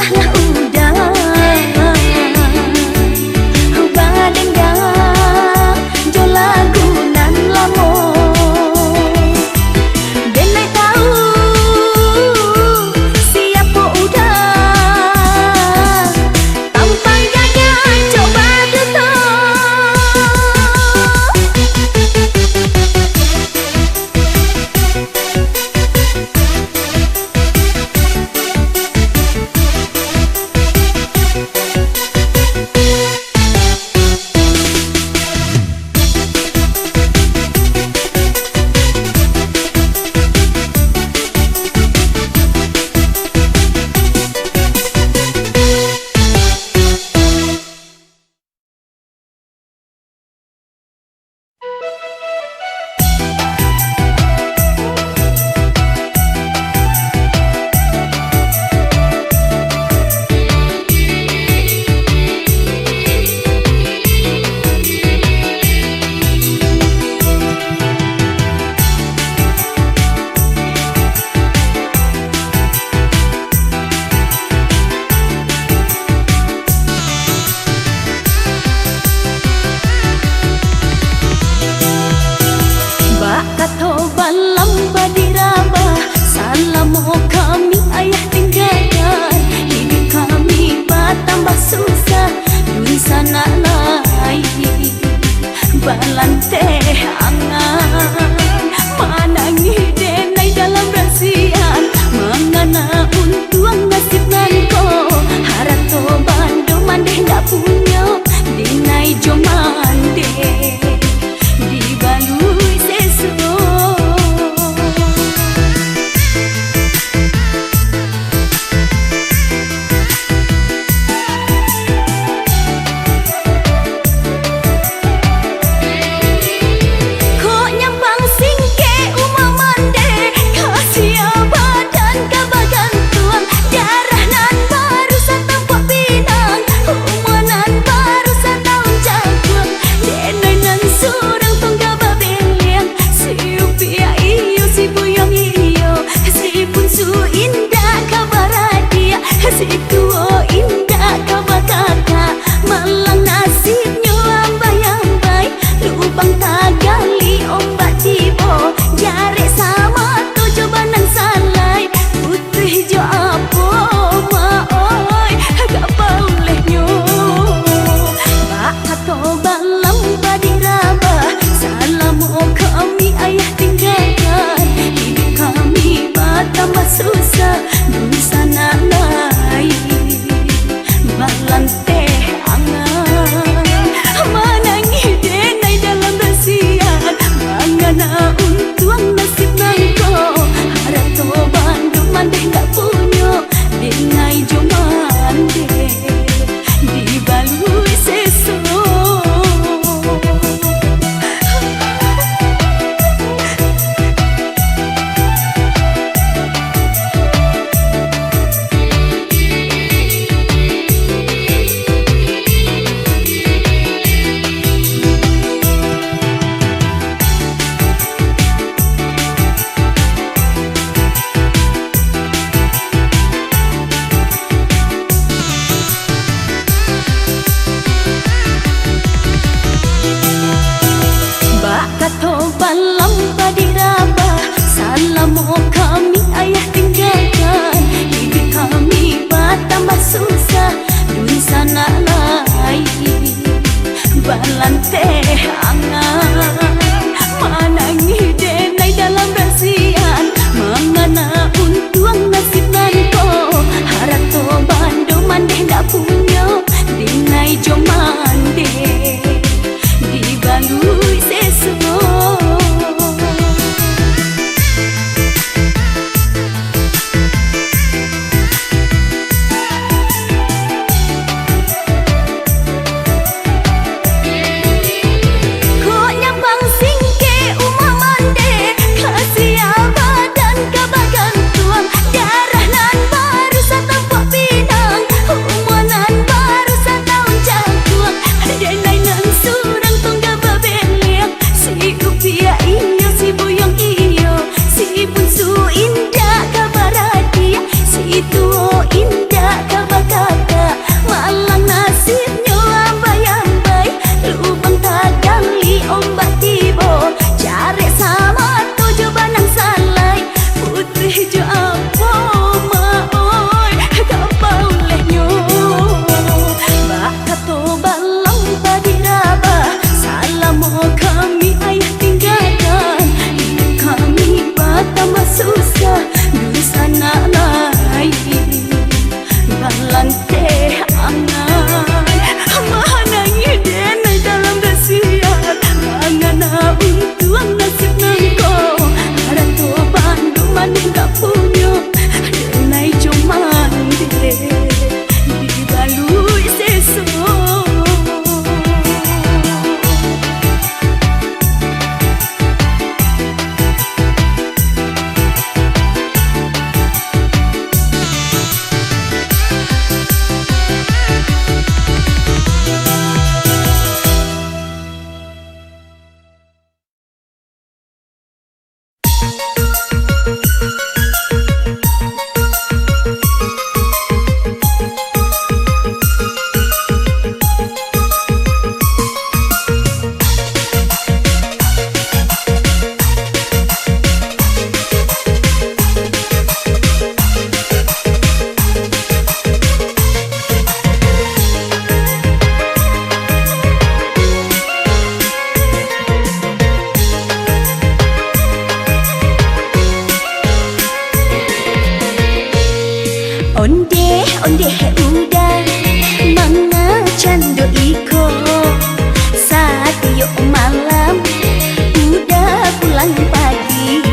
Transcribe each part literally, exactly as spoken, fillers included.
Lah udah badanga jo lagu nan lamo. Denai tahu siapo udah tampang gagah coba duto. Teh angan, manangih denai dalam basiat. Mangana untuang nasib nangko, harato bandum manunggak punyo, denai jo mandeh dibaluik seso. Ondeh, ondeh Uda, manga cando iko? Satiok malam Uda pulang pagi.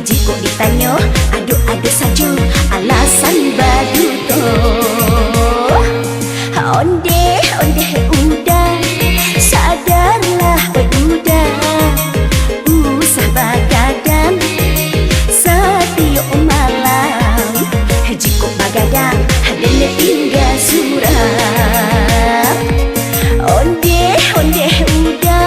Jikok ditanyo, ado-ado sajo alasan baduto. Ondeh, ondeh Uda, sadarlah oi Uda, usah bagadang satiok malam. Jikok bagadang, denai tingga surang. Ondeh, ondeh Uda.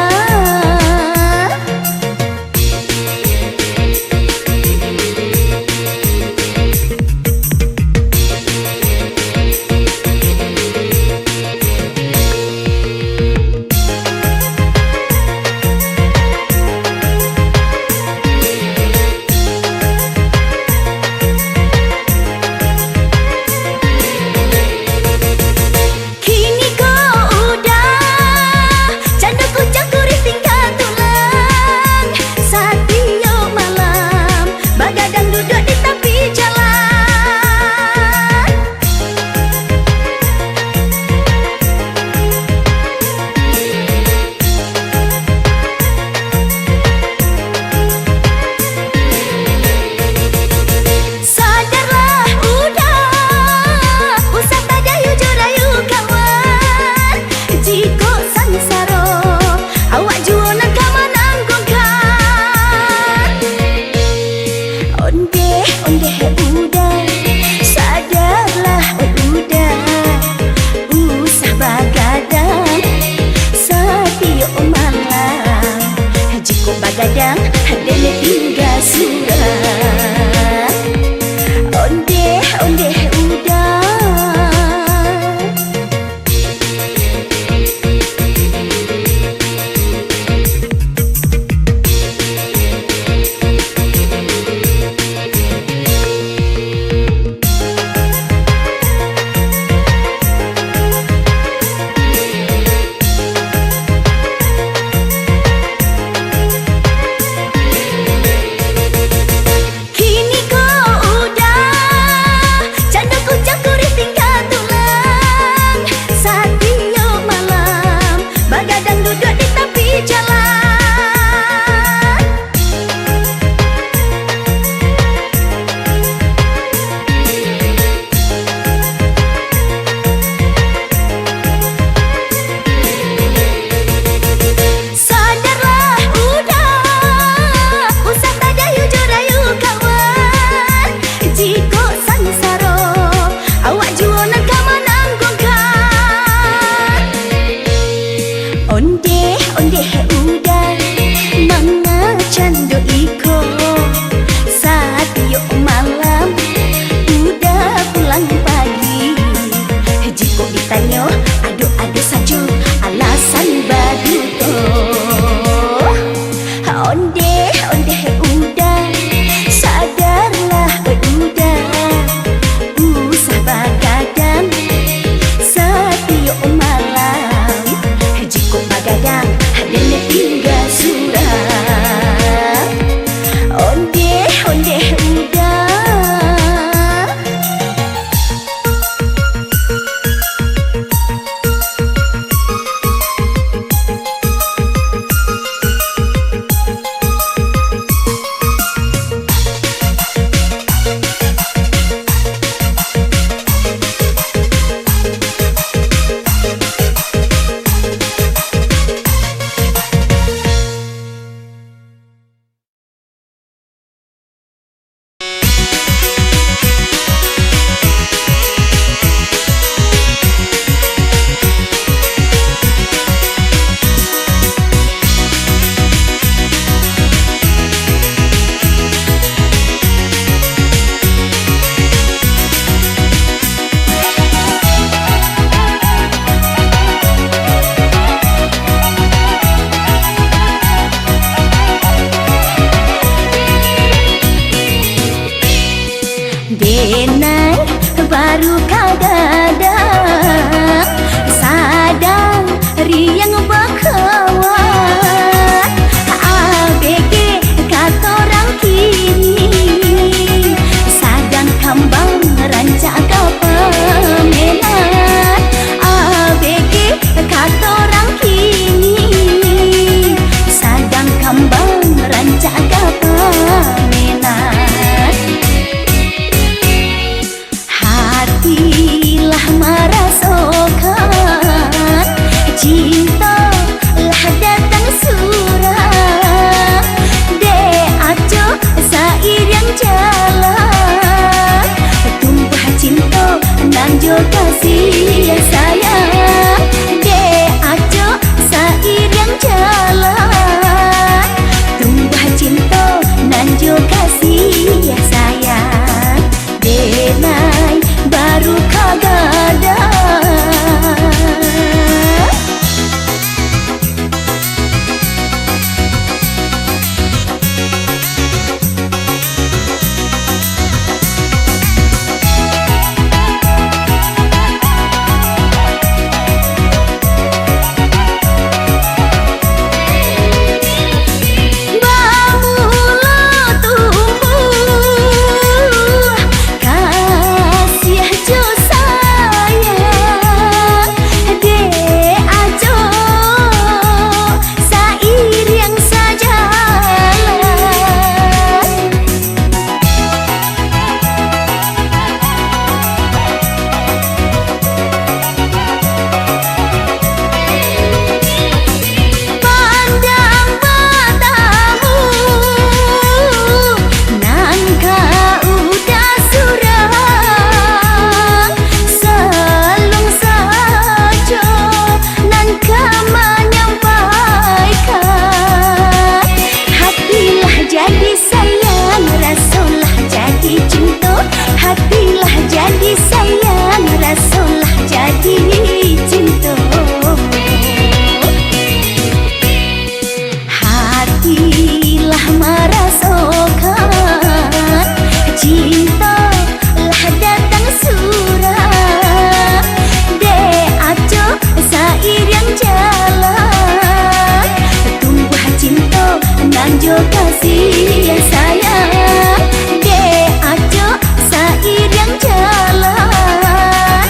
Hati lah marasokan, cinto lah datang surang. Dek acok sairiang jalan, tumbuah cinto nan jo kasih sayang. Dek acok sairiang jalan, tumbuah cinto nan jo kasih sayang. Denai baru ka gadang. Bamulo tumbuah kasiah jo sayang, dek acok sairiang sajalan. Pandang matamu nan ka udah surang, saluang sajo nan ka manyampaikan. Hati lah jadi sayang, raso lah jadi cinto. Hati lah jadi sayang, raso lah jadi cinto. Hati lah marasokan, cinto lah datang surang. Dek acok sairiang jalan, tumbuah cinto nan jo kasih sayang. Dek acok sairiang jalan,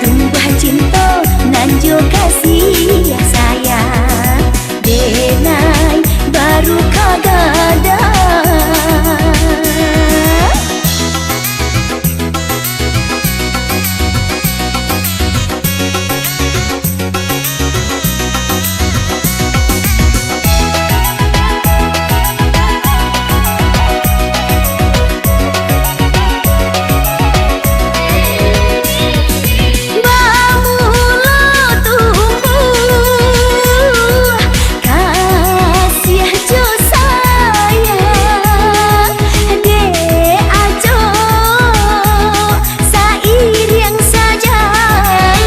tumbuah cinto nan jo kasih sayang. Denai baru ka gadang. Bamulo tumbuah kasiah jo sayang, dek acok sairiang sajalan.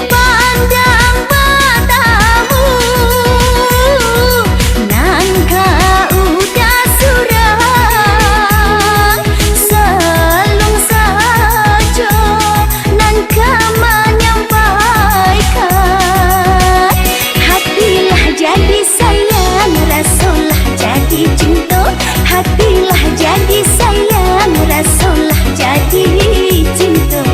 Pandang matamu nan ka udah surang, saluang sajo nan ka manyampaikan. Hati lah jadi sayang, raso lah jadi cinto. Hati lah jadi sayang, raso lah jadi cinto.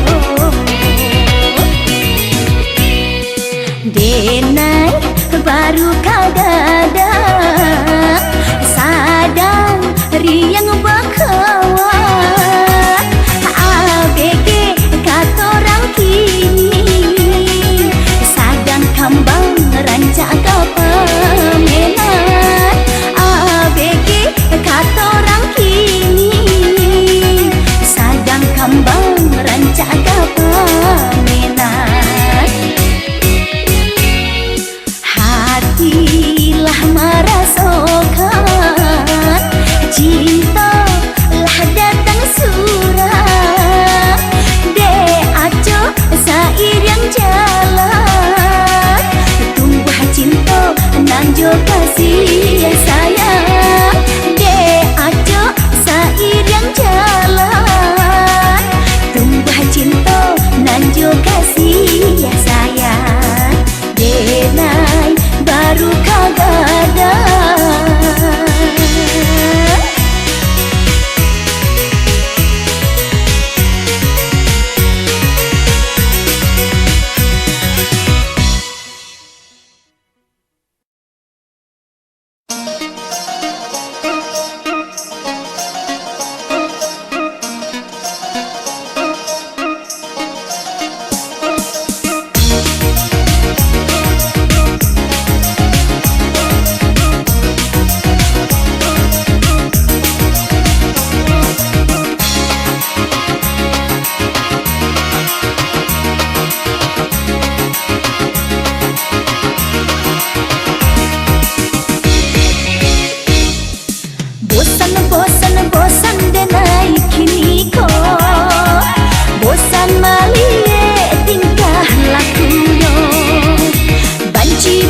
Denai baru ka gadang, sadang riang bakawan. A B G kato urang kini, sadang kambang rancak ka pamenan. A B G kato urang kini, sadang kambang rancak ka pamenan. Hati lah marasokan, cinto lah datang surang. Dek acok sairiang jalan, tumbuah cinto nan jo kasih sayang. Dek acok sairiang jalan, tumbuah cinto nan jo kasih sayang. Denai baru ka gadang.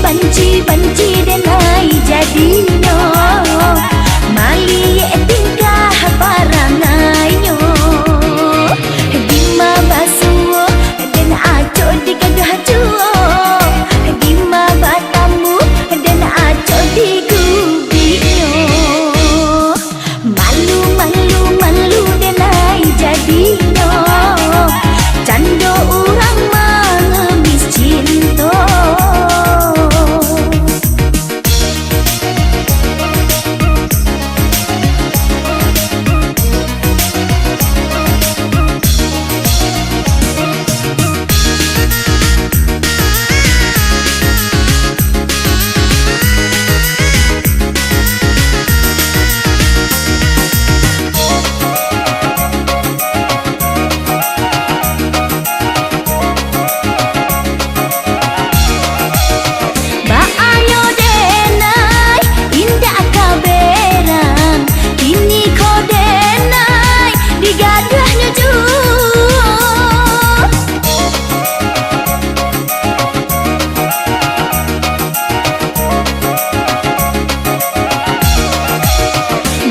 Banci-banci den ai jadinyo, maliek tingkah parangainyo. Dima basuo, den acok digaduah juo. Dima batamu, den acok digubiknyo. Malu, malu, malu den ai jadinyo, cando urang mangemis cinto. Baanyo den ai, indak ka berang, kiniko den ai, digaduahnyo juo.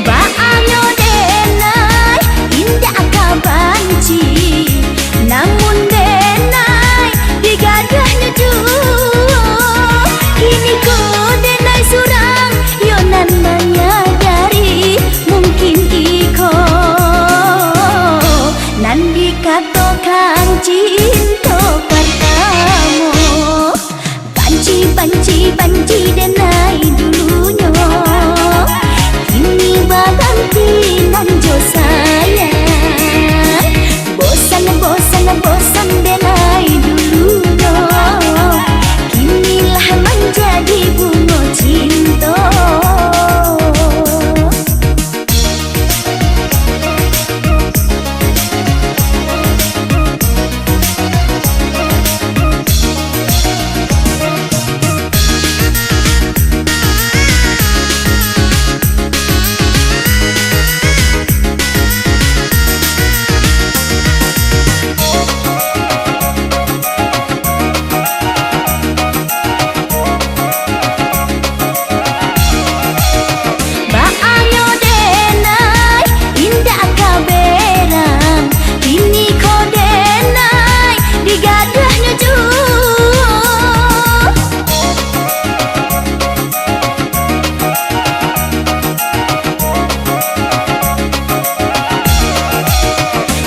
Baanyo den ai, indak ka banci, namun den ai, digaduahnyo juo. Kiniko den ai surang, yo nan manyadari, mungkin iko nan dikatokan cinto partamo. Banci, banci, banci den ai dulunyo, kini baganti nan jo sayang. Bosan, bosan, bosan den ai dulunyo, kini lah manjadi bungo cinto. Baanyo den ai, indak ka berang, kiniko den ai, digaduahnyo juo.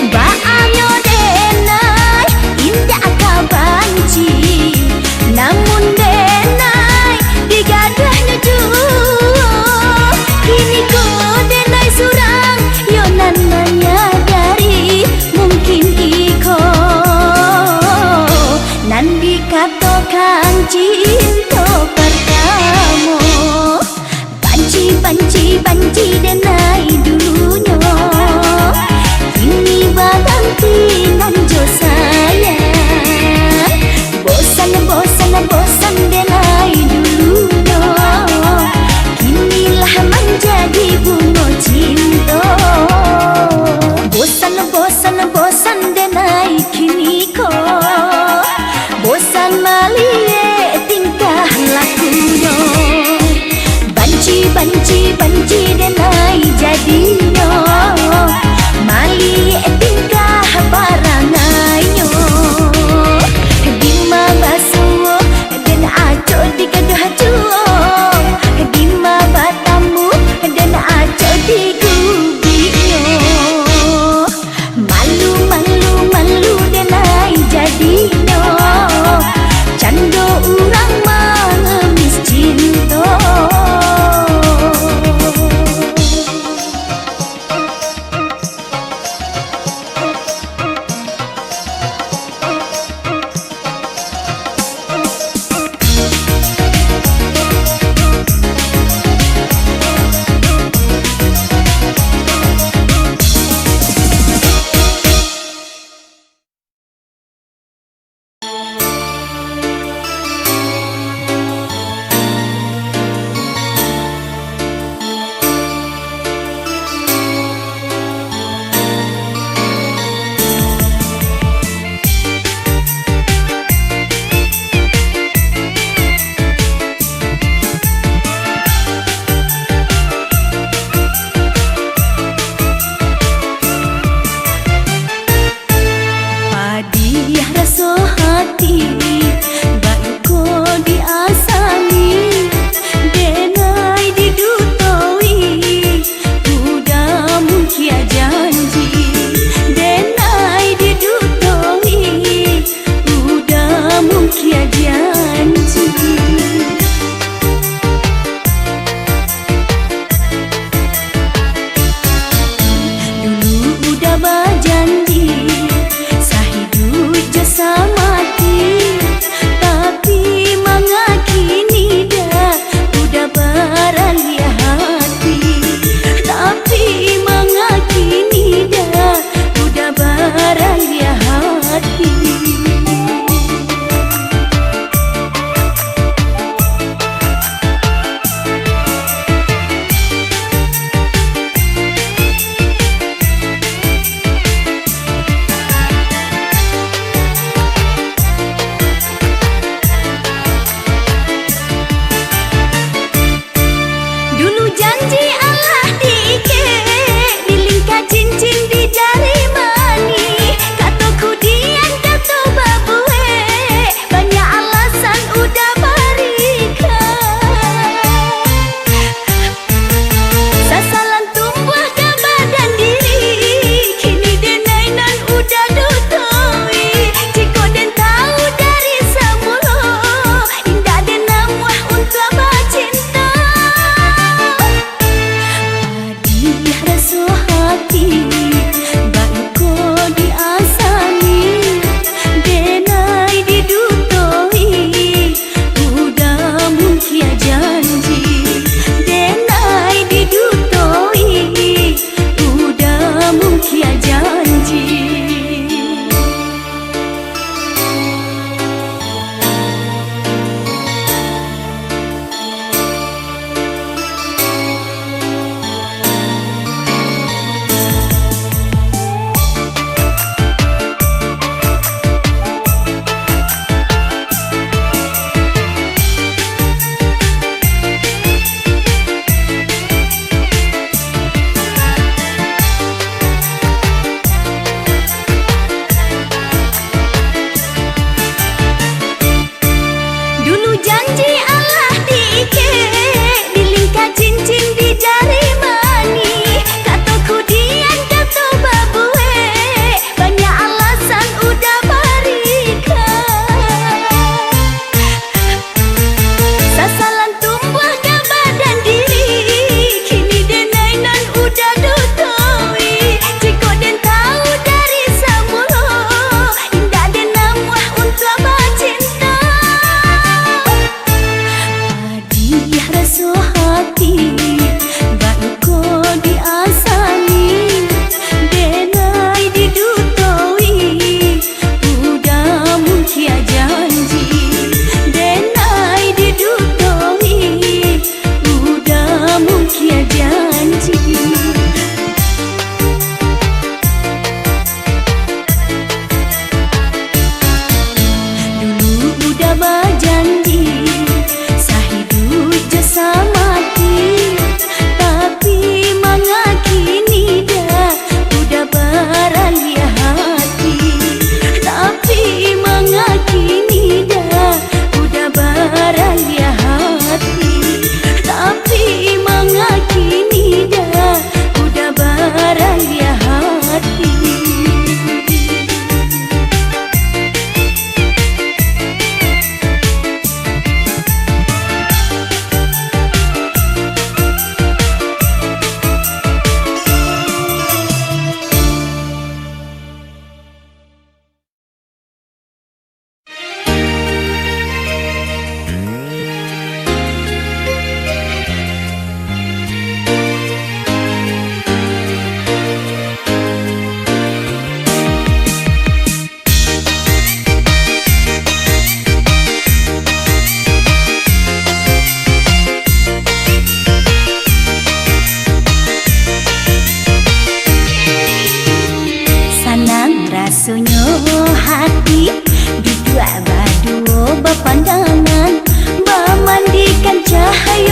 Baanyo den ai, indak ka banci, namun den ai, digaduahnyo juo. Kiniko den ai surang, yo nan manyadari, mungkin iko nan dikatokan cinto partamo. Banci, banci, banci den ai dulunyo, kini baganti nan jo sayang. Bosan, bosan, bosan den ai dulunyo, kini lah manjadi bungo cinto. Bosan, bosan, bosan den ai kiniko, bosan maliek tingkah lakunyo. Banci, banci, banci den ai jadinyo, maliek tingkah parangainyo. Dima basuo, den acok digaduah juo. Dima batamu, den acok digubiknyo. Malu, malu, malu den ai jadinyo, cando urang mangemis cinto.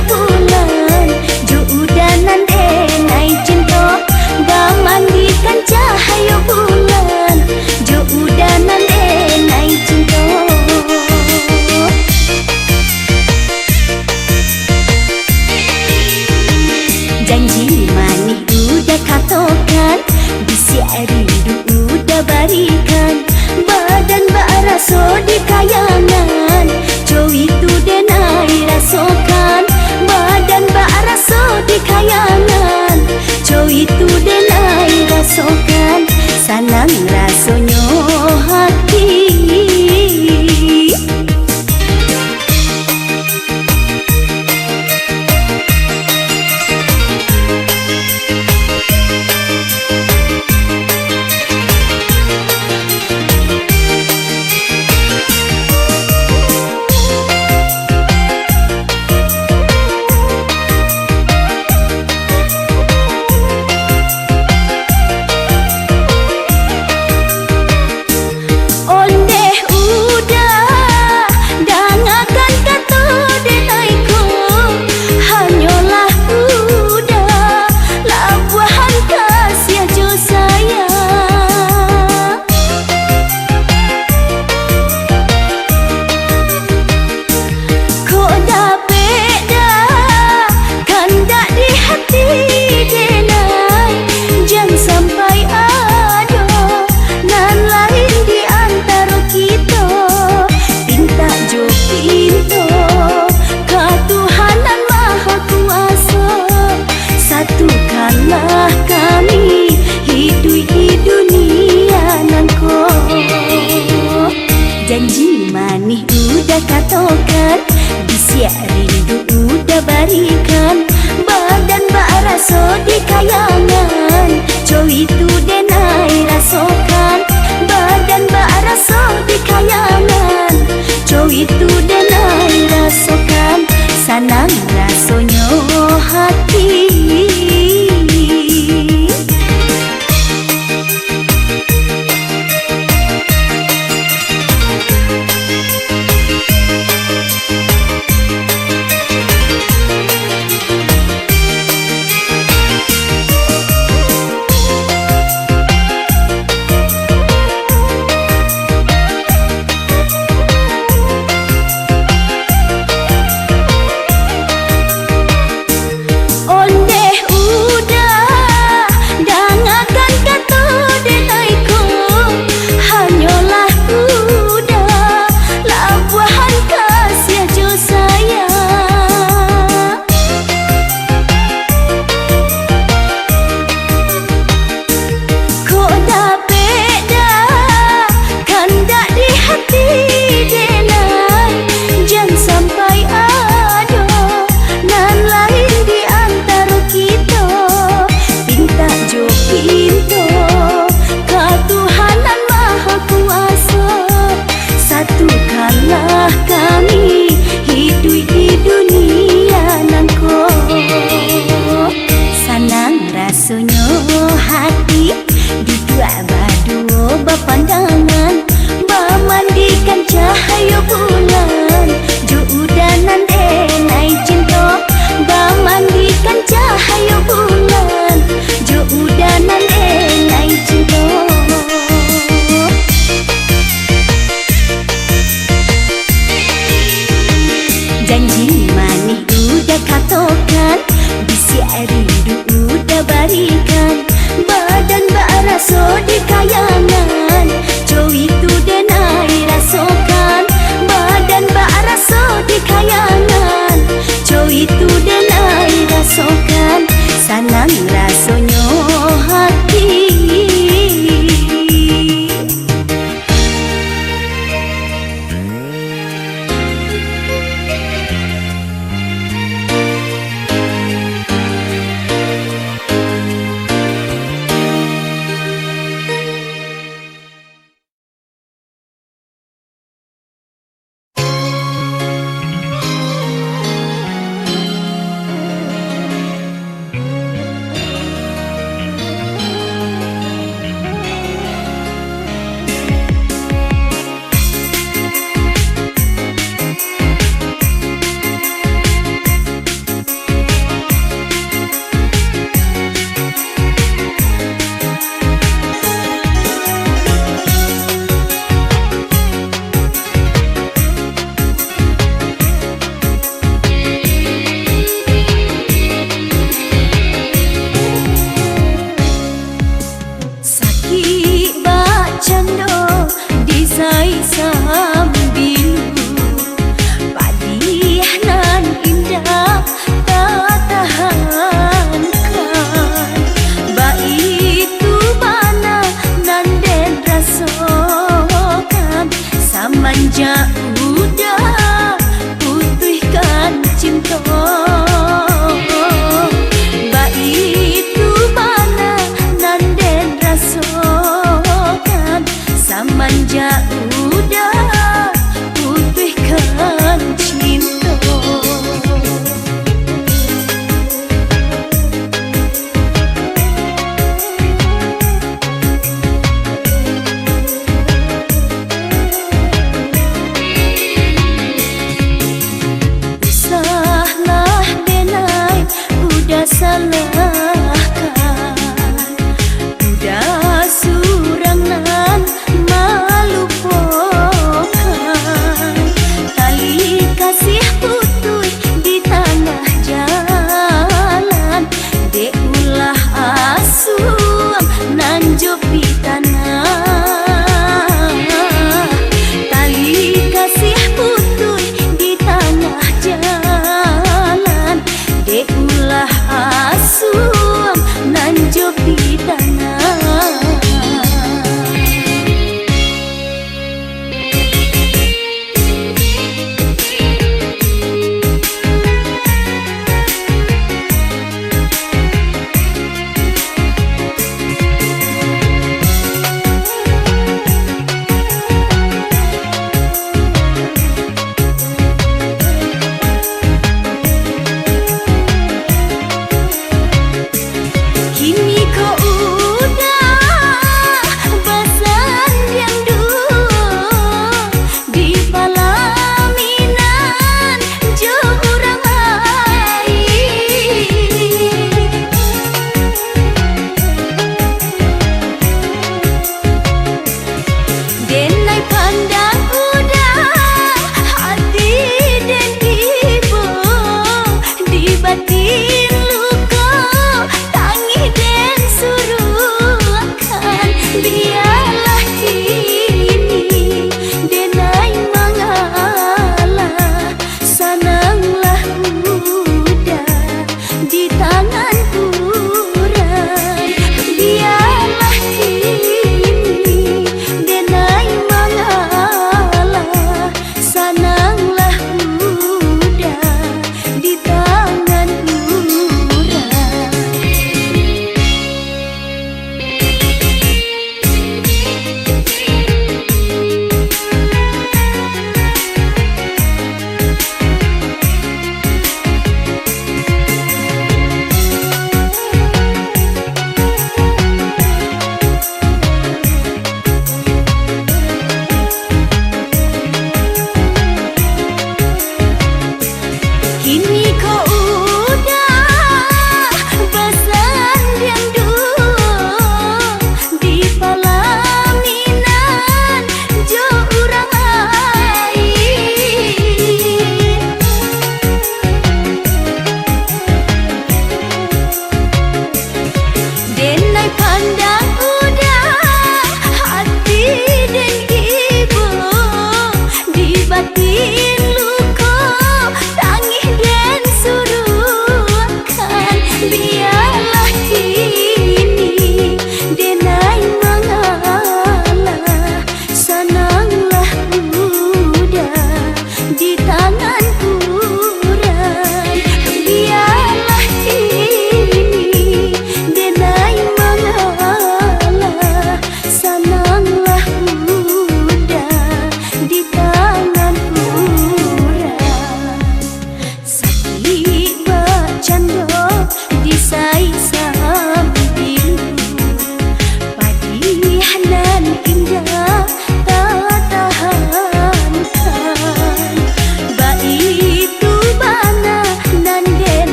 Bulan, jo udan nan denai cinto, bamandikan cahayo bulan, jo udan nan denai cinto. Janji manih udah katokan, bisiak rindu udah barikan, badan bak raso di kayangan, co itu denai rasokan, badan bak raso di kayangan, co itu denai rasokan, sanang rasonyo hati. Ondeh udah, dangakan kato denai ko, hanyolah udah, labuahan kasiah jo sayang. Kok dapek dah kandak di hati denai, jan sampai ado nan lain di antaro kito. Pintak jo pinto ka Tuhan Nan Maha Kuaso, satukanlah kami hiduik di dunia nangko. Janji manih udah katokan, bisiak rindu udah barikan, badan bak raso di kayangan, co itu denai rasokan, badan bak raso di kayangan, co itu denai rasokan, sanang rasonyo hati. Ondeh udah, dangakan kato denai ko, hanyolah udah, labuahan kasiah jo sayang. Kok dapek dah kandak di hati denai, jan sampai ado nan lain di antaro kito. Pintak jo pinto ka Tuhan Nan Maha Kuaso, satukanlah kami hiduik di dunia nangko. Sanang rasonyo hati, duduak baduo bapandangan, bamandikan cahayo bulan jo udan nan denai cinto, bamandikan cahayo bulan jo udan nan denai cinto. Janji manih udah katokan, bisiak rindu udah barikan, badan bak raso di kayangan, co itu denai rasokan, badan bak raso di kayangan, co itu denai rasokan, sanang rasonyo hati. Salahkan, udah surang nan malupokan. Tali kasih putuih di tangah jalan, dek ulah asuang nan jo pitanah. Tali kasih putuih di tangah jalan, dek ulah asuang nan jo pitanah. Kini ko udah basandiang duo di palaminan jo urang lain. Denai pandang udah, ati den ibo, di batin luko, tangih den suruahkan. Bialah kini denai mangalah, sananglah udah di tangan urang. Bialah kini denai mangalah, sananglah udah di tangan urang. Kini ko udah basandiang duo di palaminan jo urang lain. Denai pandang udah, ati den ibo, di batin luko, tangih den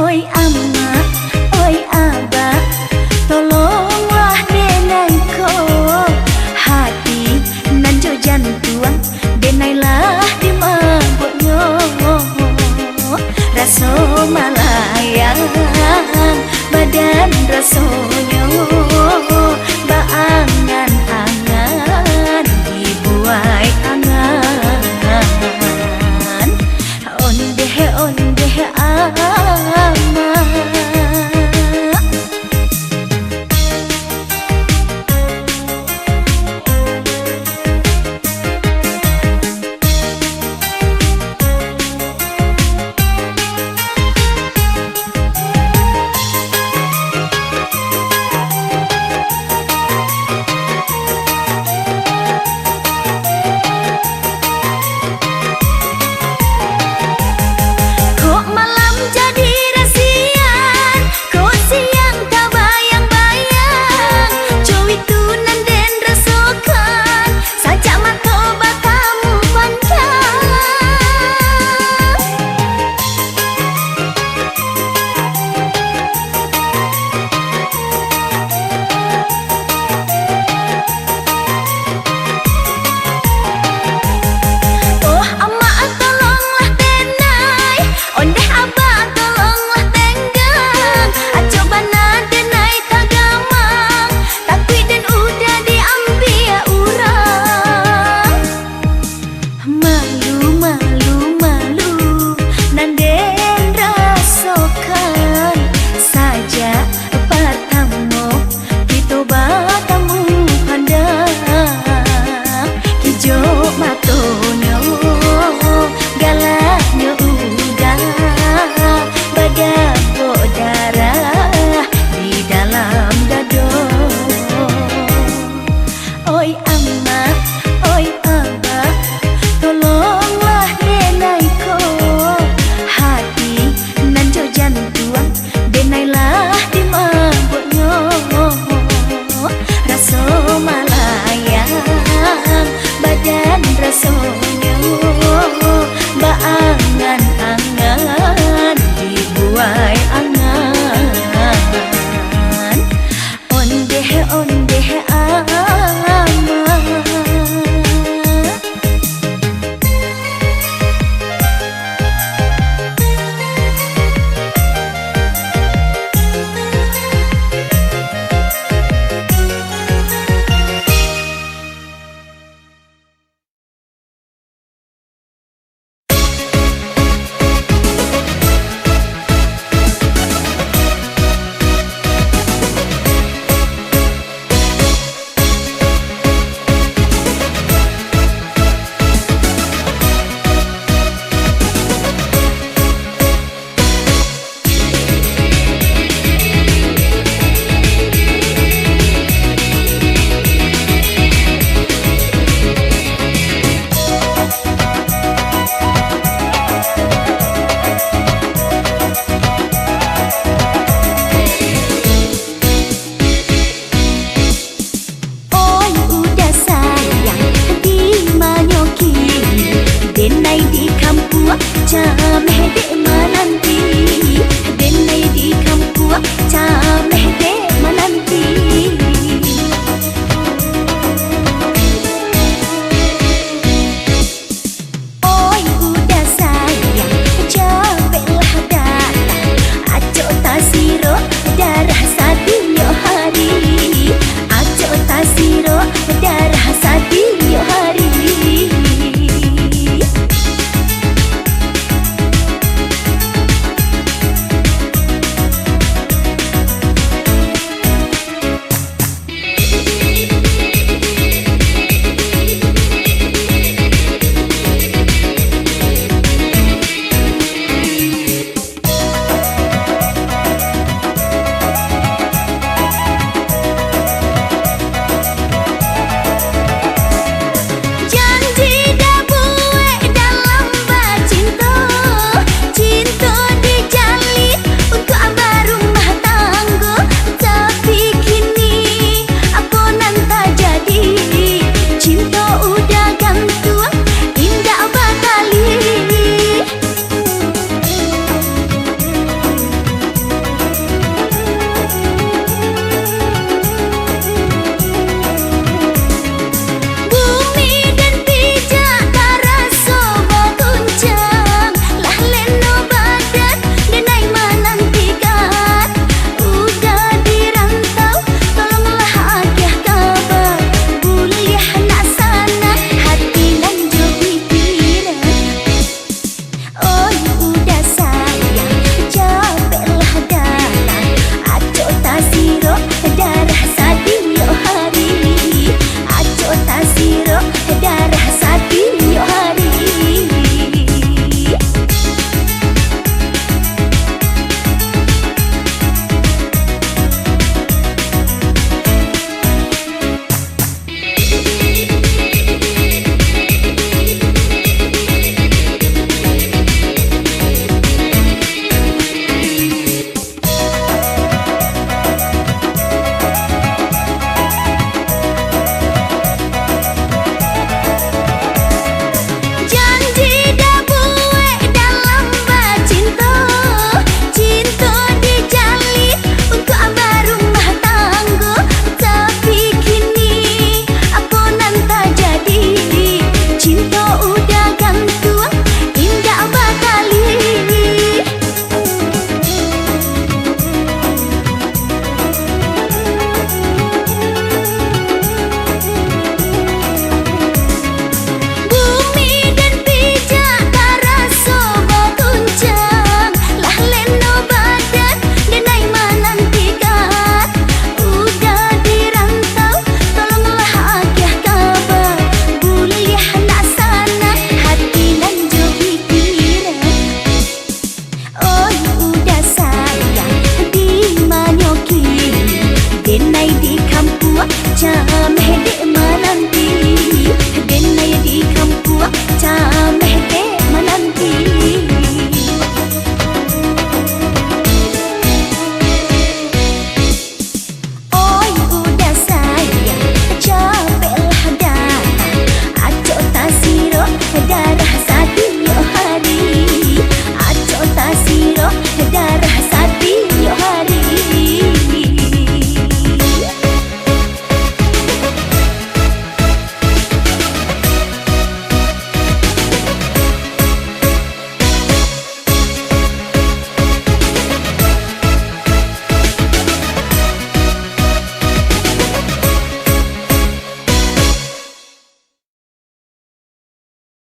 Oi amak, oi abak, tolonglah denai ko. Hati nan jo jantuang, denailah dimabuaknyo. Raso malayang, badan raso